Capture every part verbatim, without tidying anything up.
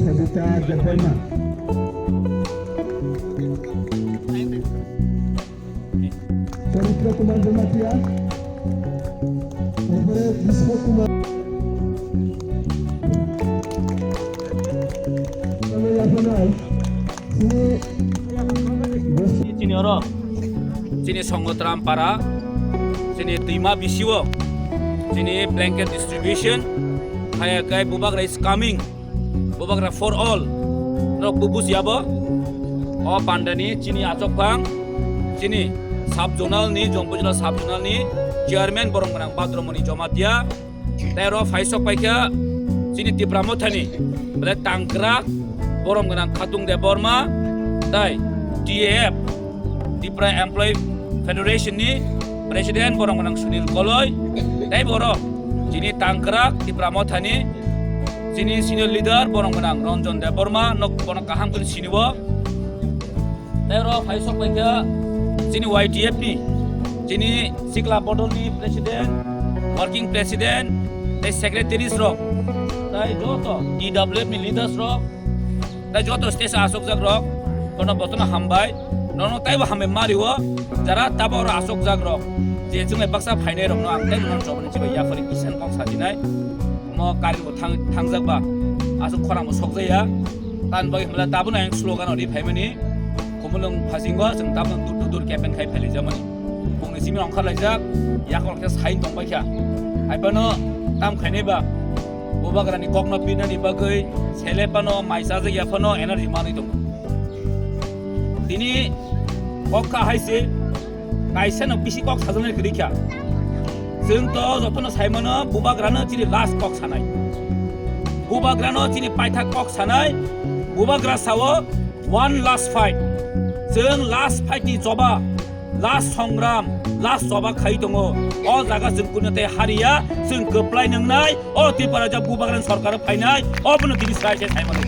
Sabita Debbarma. Pavitra Kumar Jamatia. Erpore Biswa Kumar. Tamo yaphanai. Chini oro, chini Songotram para, chini twima bisio, chini blanket distribution, haya kai bubagra is coming, bubagra for all, rok bubus yabo, o pandani chini achok phang, chini sub zonal ni, Jompuijala sub zonal ni chairman borong gwnang Badromoni Jamatia, tei oro phaisok paikha chini Tipra Mothani, belai tangkrak, borom gwnang Khatung Debbarma, tei T A F, Tipra Employee Federation ni President borom gwnang Sunil Koloi, tei borok chini tangkrak Tipra Mothani, chini senior leader borom gwnang Ranjan Debbarma, nok bono kaham khe sinibo. Tei oro phaisok paikha chini Y T F ni, chini Sikla Bodol ni President, Working President, tei Secretaries rok, tei joto T W F ni leaders rok, tei joto stage o asokjak rok, bono botono hambai, nono taibo hambai mario, jara tabo oro asokjak rok, je chwng bai baksa phainai rokno ang tei bono chobani chibai yapharwi kisan kok sajinai, omo kari bo thang-, thangjak ba, aswk khorang bo sokjaya. Tamni bagwi hwnba tabukno ang slogan rwdi phaimani, Khumulwng phasingo chwng tabukno door to door campaign khai phailaijamani. Bungni simi ongkhar laijak, yakol khe sign tongbaikha. Haiphano tam khainai ba, bubagrani kokno pirnani bagwi sele phano, mai chajak ya phano energy manwi tongo. Tini kok kha hai se, kaisa no bisi kok sajaknai kwrwi kha. Chwng to jotono sai mano, bubagrano chini last kok sanai. Bubagrano chini paithak kok sanai. Bubagra sao, one last fight. Chwng last fight ni choba, last songram, last choba khai tongo. O jaga chwng kunu tei hariya, chwng kwplai nwngnai. O Tripura ja bubagrani sorkar phainai, obono tini sai sai sai mano.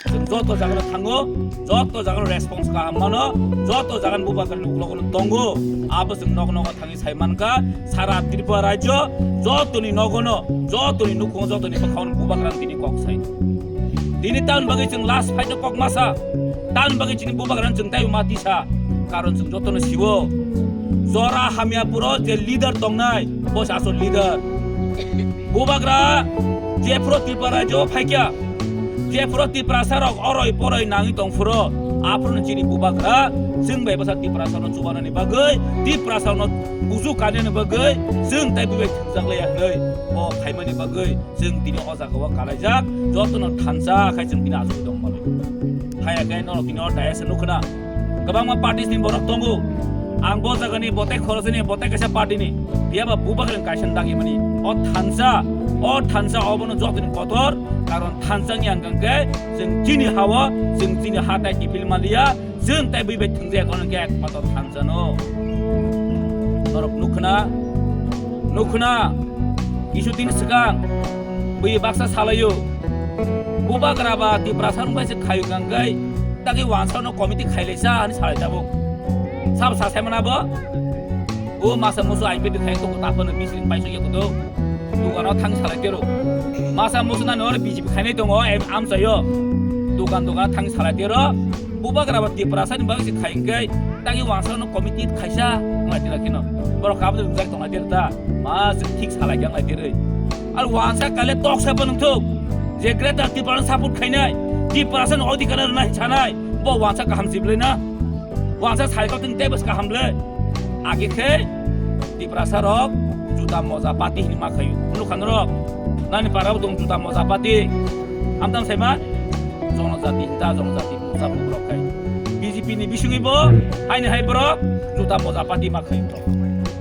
Chwng joto jaga thango, joto jaga response kaham mano, joto jaga bubagrani uklogo tongo. Abo chwng nok nok thangwi sai mankha, sara Tripura rajyo jotoni nogono, jotoni nukhungo, jotoni bwkhaono bubagrani tini kok sai. Tini tamni bagwi chwng last fight o kok masa, tamni bagwi chini bubagrani chwng taibo ma tisa, karon chwng jotono siwo. Jora hamya puro je leader tongnai, bo se asol leader. Bubagra jephuru Tripura rajyo phaikya, jephuru Tiprasa rok oroi poroi nangwi tongphuru, aphuru chini bubagra chwng bai bwsa Tiprasa no chubanani bagwi, Tiprasa no buju kanani bagwi chwng tei bubai thangjaklaiya hwnwi o phaimani bagwi chwng tini o jaga o kalaijak, jotono thansa khai chwng tini achugwi tongmani. Haya khe norok tini o dais o nukhna. Kwbangma parties ni borok tongo. Ang bo jagani botai khoroksa ni, botai kaisa party ni. Phiya ba bubagrani kaisa dagi mani. O thansa, o thansa obono jotoni kotor. Karon thansa ni ang khe chwng chini ha o, chwng chini ha tai kiphil maliya, chwng tai bui bai thwngjak, ono khe ekmator thansa no. Norok nukhna, nukhna, kisu din swkang, bui baksa salayo. Bubagra ba Tiprasa rok bai se khayu kangkai, tagi wansa no committee khailai sa ani salai tabuk. Sab sa sai mana bo? O masa musu I P T khai to tapano bising paisuk yakudo. Dukano thang salai tero. Masa musu na nor B J P khainai tongo, em, amchayo. Dukan dukan thang salai tero. Bubagra ba Tiprasa ni bagwi se khai kangkai, tagi wansa no committee khaisa ngai tira kino. Borok kabdo wngjak tongai tero ta. Ma se thik salai kang lai tero. Al wansa kale tok sa bo nungthuk. Je Greater Tipraland support khainai, Tiprasa ni odhikar rwnai sanai, bo wansa kaham siblai na. Wansa cycle tin tebes kaham le. Age khe Tiprasa rok juta moja pati hini ma khayu. Nukhan rok. Nani para bo tong juta moja pati. Amtam saima jonojati hinta jonojati moja bukrok khai. B J P ni bisingwi bo haini hai borok juta moja pati ma khayu.